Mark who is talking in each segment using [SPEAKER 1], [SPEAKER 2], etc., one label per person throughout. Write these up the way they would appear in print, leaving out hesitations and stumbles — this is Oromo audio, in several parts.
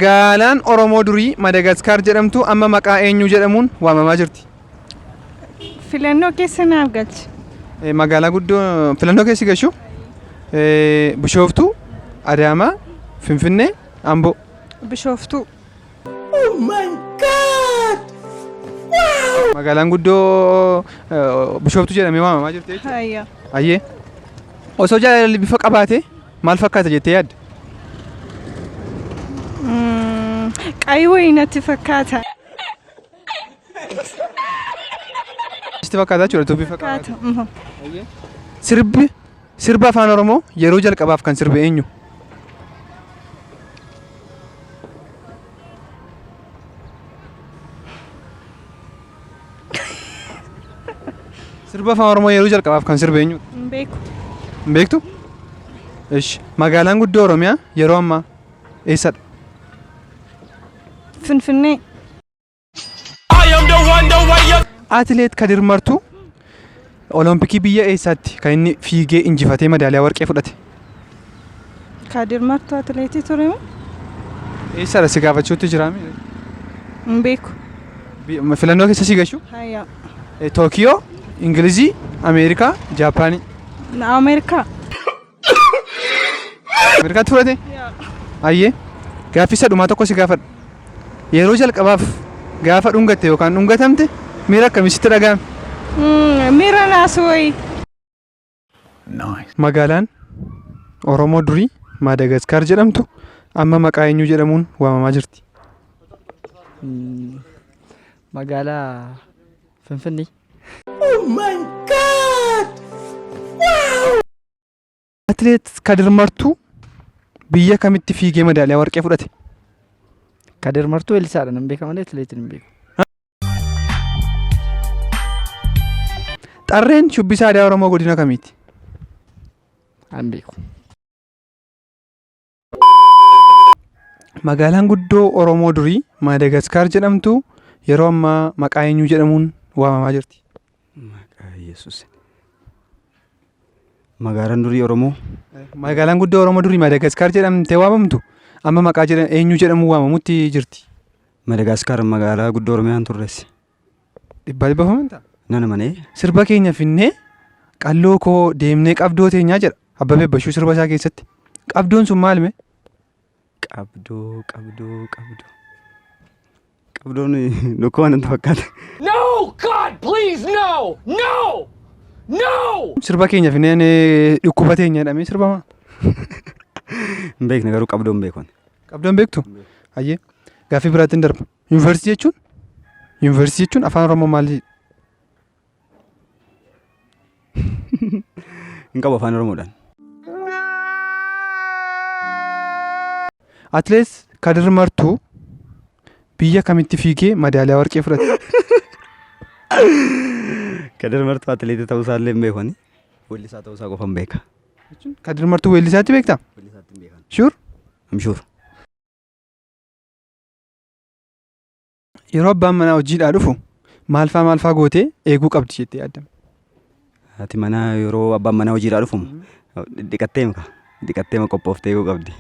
[SPEAKER 1] Magaalaan Oromoo durii Madagaskaar jedhamtu amma maqaa eenyuu jedhamuun waamamaa jirti?
[SPEAKER 2] Filannoo keessa naaf galchi.
[SPEAKER 1] Magaalaa guddoo filannoo keessa gashu Bishooftuu, Adaamaa, Finfinnee, Amboo.
[SPEAKER 2] Bishooftuu.
[SPEAKER 1] Magaalaan guddoo Bishooftuu jedhamee waamamaa jirti jechuudha.
[SPEAKER 2] Hayya.
[SPEAKER 1] Ayyee. Osoo jaalalli bifa qabaate maal fakkaata jettee yaadda?
[SPEAKER 2] Qayii wayii natti fakkaata.
[SPEAKER 1] Sitti fakkaata jechuudha utuu bifa qabaate.
[SPEAKER 2] Fakkaata.
[SPEAKER 1] Sirbi sirba afaan Oromoo yeroo jalqabaaf kan sirbe eenyu? Sirba afaan Oromoo yeroo jalqabaaf kan sirbe eenyu?
[SPEAKER 2] Hin beeku.
[SPEAKER 1] Hin beektu? Ishi. Magaalaan guddoo Oromiyaa yeroo ammaa eessadha?
[SPEAKER 2] Finfinnee.
[SPEAKER 1] Atileet Kadir Martuu Olompikii biyya eessaatti kan inni fiigee injifatee madaaliyaa warqee fudhate?
[SPEAKER 2] Kadir Martuu atileetii ture moo?
[SPEAKER 1] Eessadha si gaafachuutti jiraame?
[SPEAKER 2] Hin beeku.
[SPEAKER 1] Filannoo keessa si gashu?
[SPEAKER 2] Hayya.
[SPEAKER 1] Tookiyoo, Ingilizii, Ameerikaa, Jaappaanii.
[SPEAKER 2] Ameerikaa.
[SPEAKER 1] Ameerikaatti fudhate? Ayyee. Gaaffii isa dhumaa tokko si gaafadha. Yeroo jalqabaaf gaafa dhungatte yookaan dhungatamte miira akkamii sitti dhaga'ame?
[SPEAKER 2] Miira naasuu wayii.
[SPEAKER 1] Magaalaan Oromoo durii Maadagaskaar jedhamtu amma maqaa eenyuu jedhamuun waamamaa jirti?
[SPEAKER 3] Magaalaa Finfinnee.
[SPEAKER 1] Atileet Kadir Martuu biyya kamitti fiigee madaaliyaa warqee fudhate?
[SPEAKER 3] Kadir Martuu weellisaadha nan beeka malee atileetiin hin beeku.
[SPEAKER 1] Xarreen shubbisa aadaa Oromoo godina kamiiti?
[SPEAKER 3] Hin beeku.
[SPEAKER 1] Magaalaan guddoo Oromoo durii Maadagaskaar jedhamtu yeroo ammaa maqaa eenyuu jedhamuun waamamaa jirti?
[SPEAKER 4] Maqaa Yesuus. Magaalaan durii Oromoo
[SPEAKER 1] Magaalaan guddoo Oromoo durii Maadagaskaar jedhamtee waamamtu amma maqaa eenyuu jedhamuun waamamutti jirti?
[SPEAKER 4] Madagaskaar magaalaa guddoo Oromiyaa hin turres.
[SPEAKER 1] Dhibbaa dhibba amantaa?
[SPEAKER 4] Nan amanee.
[SPEAKER 1] Sirba keenya finnee qalloo koo deemnee qabdoo teenyaa jedha Abbabee Bashuu sirba isaa keessatti. Qabdoon sun maal mee?
[SPEAKER 4] Qabdoo qabdoo qabdoo. Qabdoon dhukkuba natti fakkaata.
[SPEAKER 5] No! God, please, no! No! No!
[SPEAKER 1] Sirba keenya finnee dhukkuba teenya jedhamee sirbama.
[SPEAKER 4] Hin beekne garuu qabdoo hin beeku.
[SPEAKER 1] Qabdoon beektu? Hayyee. Gaaffii biraatti hin darba. Yuunivarsiitii jechuun? Yuunivarsiitii jechuun afaan Oromoo maal jedha?
[SPEAKER 4] Hin qabu afaan Oromoodhaan.
[SPEAKER 1] Atileet Kadir Martuu biyya kamitti fiigee madaaliyaa warqee fudhate?
[SPEAKER 4] Kadir Martuu atileetii ta'uu isaa illee hin beeku ani. Weellisaa ta'uu isaa qofa hin beeka.
[SPEAKER 1] Kadir Martuu weellisaatti beektaa?
[SPEAKER 4] Weellisaatti hin beekan.
[SPEAKER 1] Sure?
[SPEAKER 4] I'm sure.
[SPEAKER 1] Yeroo abbaan manaa hojiidhaa dhufu maalfaa maalfaa gootee eeguu qabdi jettee yaadda?
[SPEAKER 4] Haati manaa yeroo abbaan manaa hojiidhaa dhufu dhiqattee mika dhiqattee ma qophooftee eeguu qabdi.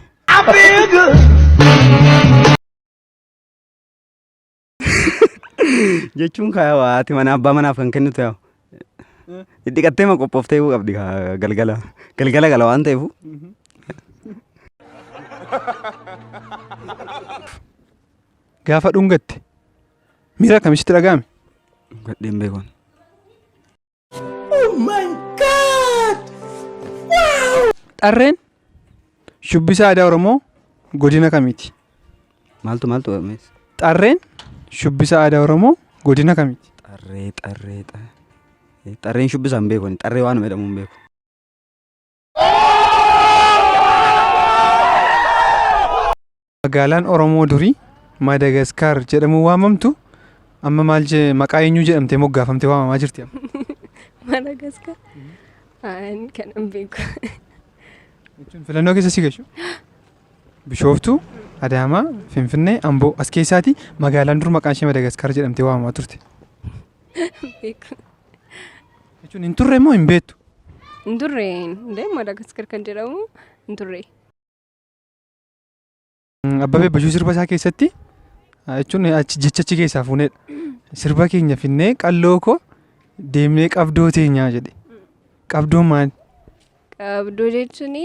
[SPEAKER 4] Jechuun kaa haati manaa abbaa manaaf kan kennitu yaa dhiqattee ma qophooftee eeguu qabdi kaa galgala galgala gala waan ta'eef.
[SPEAKER 1] Gaafa dhungatte miira akkamii sitti dhaga'ame?
[SPEAKER 4] Dhungadhee hin beeku.
[SPEAKER 1] Xarreen shubbisa aadaa Oromoo godina kamiiti?
[SPEAKER 4] Maaltu maaltu mees?
[SPEAKER 1] Xarreen shubbisa aadaa Oromoo godina kamiiti?
[SPEAKER 4] Xarree xarree xarree xarreen shubbisa hin beeku. Xarree waanuma jedhamu hin beeku.
[SPEAKER 1] Magaalaan Oromoo durii Maadagaskaar jedhamuun waamamtu amma maal maqaa eenyuu jedhamtee moggaafamtee waamamaa jirti amma?
[SPEAKER 6] Maadagaskaar. Ani kan hin beeku.
[SPEAKER 1] Jechuun filannoo keessa si gashu. Bishooftuu, Adaamaa, Finfinnee, Amboo as keessaati magaalaan dur maqaan ishee Maadagaskaar jedhamtee waamamaa turte.
[SPEAKER 6] Beeku.
[SPEAKER 1] Jechuun hin turre moo hin beektu?
[SPEAKER 6] Hin turre. Indee Maadagaskaar kan jedhamu hin turre.
[SPEAKER 1] Abbabee Bashuu sirba isaa keessatti jechuun achi jecha achi keessaa fuunedha. Sirba keenya finnee qalloo koo deemnee qabdoo teenyaa jedhe. Qabdoon maali?
[SPEAKER 6] Qabdoo jechuun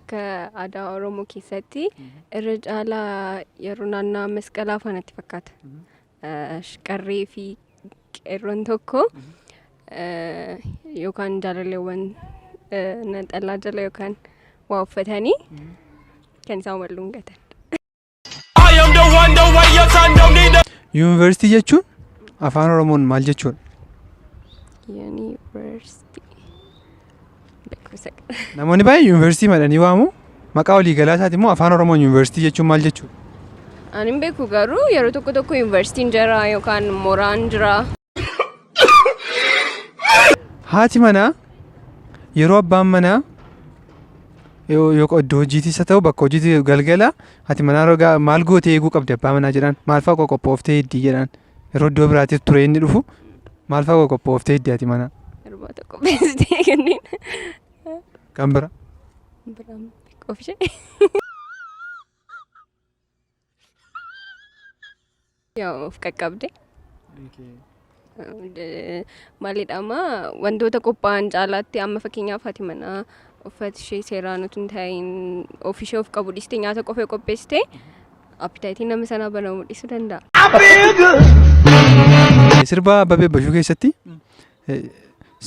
[SPEAKER 6] akka aadaa Oromoo keessatti irra caalaa yeroo naannoo masqalaa faanatti fakkaata. Qarree fi qeerroon tokko yookaan jaalalleewwan naxalaa jala yookaan waa uffatanii kan isaan wal dhungatan.
[SPEAKER 5] I am the one, the way your son don't need a
[SPEAKER 1] Yuunivarsiitii jechuun afaan Oromoon maal jechuudha?
[SPEAKER 6] Yuunivarsiitii. Beekumsa.
[SPEAKER 1] Namoonni baay'een yuunivarsiitii madhanii waamu. Maqaa waliigalaa isaati immoo afaan Oromoon yuunivarsiitii jechuun maal jechuudha?
[SPEAKER 6] Ani hin beeku, garuu yeroo tokko tokko yuunivarsiitiin jira yookaan mooraan jira.
[SPEAKER 1] Haati manaa yeroo abbaan manaa yoo iddoo hojiitis haa ta'u bakka hojiitii galgala, haati manaa rogaa maal gootee eeguu qabdi abbaa manaa jedhaan? Maal fa'aa qophooftee heddii jedhaan? Yeroo iddoo biraatiif ture inni dhufu maal fa'aa qophooftee heddii haati manaa?
[SPEAKER 6] Irbaata qopheessitee kanneen
[SPEAKER 1] Kan bira.
[SPEAKER 6] Biraan ofiishee. Yaa, of qaqqabde. Maalidha, wantoota qophaa'an caalaatti amma fakkeenyaaf haati manaa uffata ishee seeraan utuu hin ta'in ofishee of qabu dhiistee nyaata qofa qopheessite, appetite nama sanaa banamuu dhiisuu danda'a.
[SPEAKER 1] Sirba Abbabee Bashuu keessatti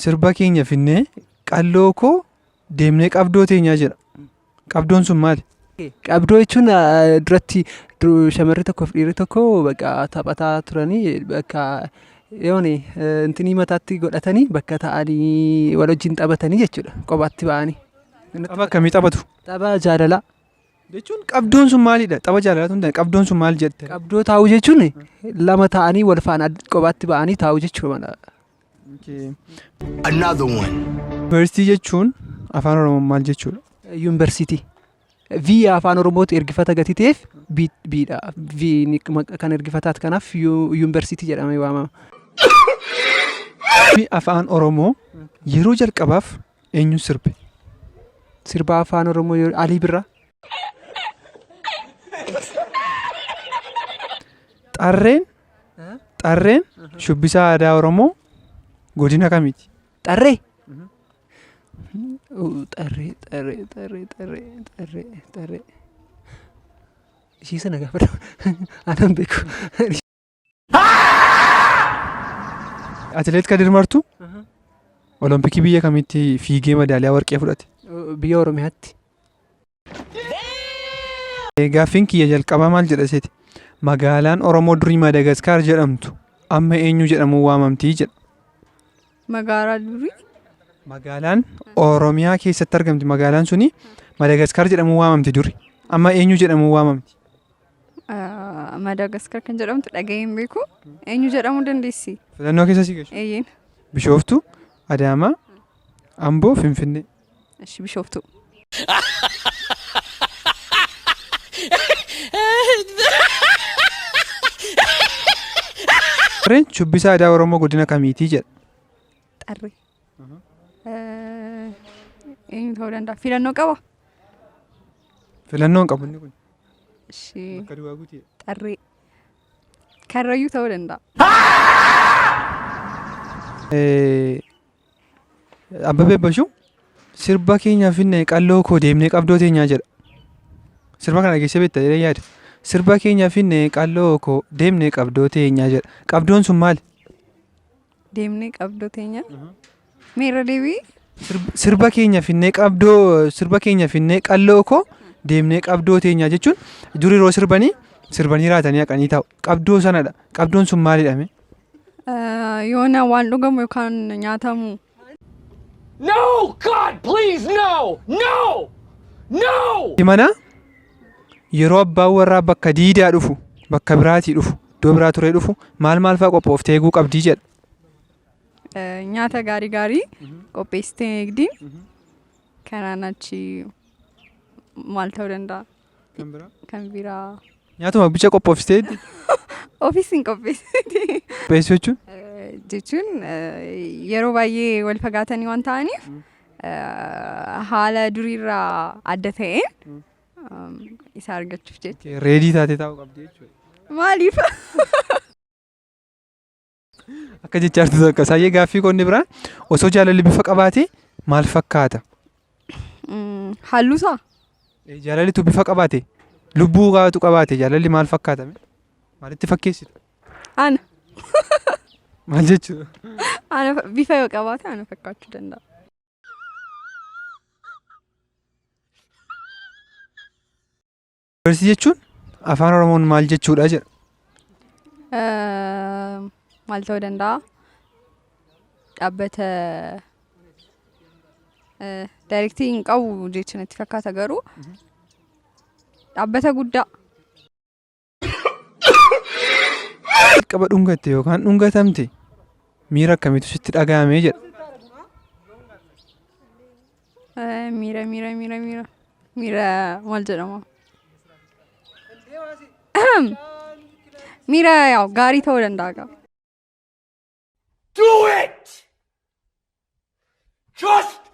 [SPEAKER 1] sirba keenya finnee qalloo koo deemnee qabdoo teenyaa jedha. Qabdoon sun maali?
[SPEAKER 7] Qabdoo jechuun duratti shamarri tokkoof dhiirri tokko bakka taphataa turanii, bakka yooni intinii mataatti godhatanii bakka ta'anii wal wajjin taphatanii jechuudha, kophaatti ba'anii.
[SPEAKER 1] Tapha akkamii taphatu?
[SPEAKER 7] Tapha jaalalaa.
[SPEAKER 1] Jechuun qabdoon sun maalidha? Tapha jaalalaa tun ta'e, qabdoon sun maal jette?
[SPEAKER 7] Qabdoo taa'uu jechuun lama ta'anii wal faana kophaatti ba'anii taa'uu jechuudha.
[SPEAKER 8] Another one.
[SPEAKER 1] Yuunivarsiitii jechuun afaan Oromoon maal jechuudha?
[SPEAKER 7] Yuunivarsiitii. V afaan Oromootti ergifata gatii ta'eef B dha. V kan ergifataati, kanaaf yuunivarsiitii jedhamee waamama.
[SPEAKER 1] Fi afaan Oromoo yeroo jalqabaaf eenyu sirbe?
[SPEAKER 7] Sirba afaan Oromoo Alii Birraa.
[SPEAKER 1] Xarreen shubbisa aadaa Oromoo godina kamiiti?
[SPEAKER 7] Xarree. Xarree, xarree, xarree, xarree, xarree, xarree. Ishii sana gaafadhu. Anan beeku.
[SPEAKER 1] Atileet Kadir Martuu Olompikii biyya kamitti fiigee madaaliyaa warqee fudhate?
[SPEAKER 7] Biyya Oromiyaatti.
[SPEAKER 1] Gaaffiin kiyya jalqabaa maal jedha seeti? Magaalaan Oromoo durii Madagaskaar jedhamtu amma eenyu jedhamuun waamamtii jedha.
[SPEAKER 2] Magaalaa durii.
[SPEAKER 1] Magaalaan Oromiyaa keessatti argamti. Magaalaan suni Madagaskaar jedhamuun waamamti duri. Amma eenyu jedhamuun waamamti?
[SPEAKER 2] Madagaskar kan jedhamtu dhaga'ee hin beeku. Eenyu jedhamuu dandeessi?
[SPEAKER 1] Filannoo keessa si geessu.
[SPEAKER 2] Eeyyeen.
[SPEAKER 1] Bishooftuu, Adaamaa, Amboo, Finfinnee.
[SPEAKER 2] Ishi, Bishooftuu.
[SPEAKER 1] Xarreen shubbisa aadaa Oromoo godina kamiitii jedha.
[SPEAKER 2] Xarree. Eenyu ta'uu danda'a? Filannoo qaba?
[SPEAKER 1] Filannoo hin qabu inni kun.
[SPEAKER 2] Ishi.
[SPEAKER 1] Bakka duwwaa guutii.
[SPEAKER 2] Xarree. Karrayyuu ta'uu danda'a.
[SPEAKER 1] Abbabee Bashuu sirba keenya finne qalloo koo deemnee qabdoo teenyaa jedha. Sirba kana dhageessee beekta jedhee yaada. Sirba keenya finne qalloo koo deemnee qabdoo teenyaa jedha. Qabdoon sun maali?
[SPEAKER 2] Deemnee qabdoo teenya. Mee irra deebii.
[SPEAKER 1] Sirba keenya finnee qabdoo, sirba keenya finnee qalloo koo deemnee qabdoo teenyaa jechuun dur yeroo sirbanii sirbanii raatanii haqanii taa'u. Qabdoo sanadha. Qabdoon sun maalidha mee?
[SPEAKER 2] Yoona waan dhugamu yookaan nyaatamu.
[SPEAKER 5] No! God, please, no! No! No!
[SPEAKER 1] Mana yeroo abbaan warraa bakka diidaa dhufu, bakka biraatii dhufu, iddoo biraa turee dhufu, maal maal fa'aa qophooftee eeguu qabdii jedha.
[SPEAKER 2] Nyaata gaarii gaarii qopheessitee eegdi. Kanaan achi maal ta'uu danda'a? Kan biraa.
[SPEAKER 1] Nyaatuma bicha qophoofsitee
[SPEAKER 2] Ofiis hin qopheessiti.
[SPEAKER 1] Qopheessuu jechuun?
[SPEAKER 2] Jechuun yeroo baay'ee wal fagaatanii waan ta'aniif, haala duriirraa adda ta'een Isa argachuuf jecha.
[SPEAKER 1] Ready taatee taa'uu qabdi jechuudha.
[SPEAKER 2] Maaliif?
[SPEAKER 1] Akka jechaa jirtu takka. Saayyee, gaaffii koo inni biraan, osoo jaalalli bifa qabaate maal fakkaata?
[SPEAKER 2] Halluusaa?
[SPEAKER 1] Jaalallitu bifa qabaate, lubbuu qabaatu qabaate, jaalalli maal fakkaata? Maalitti fakkeessitu?
[SPEAKER 2] Ana.
[SPEAKER 1] Maal jechuudha?
[SPEAKER 2] Ana bifa yoo qabaate ana fakkaachuu danda'a.
[SPEAKER 1] Yuunivarsiitii jechuun afaan Oromoon maal jechuudha jedha.
[SPEAKER 2] Maal ta'uu danda'a? Dhaabbata directii hin qabu jecha natti fakkaata, garuu dhaabbata guddaa.
[SPEAKER 1] Qaba dhungatte yookaan dhungatamte miira akkamiitu sitti dhaga'amee jedha.
[SPEAKER 2] Miira maal jedhama? Miira yaa'u gaarii ta'uu danda'a gaa.
[SPEAKER 5] Do it! Just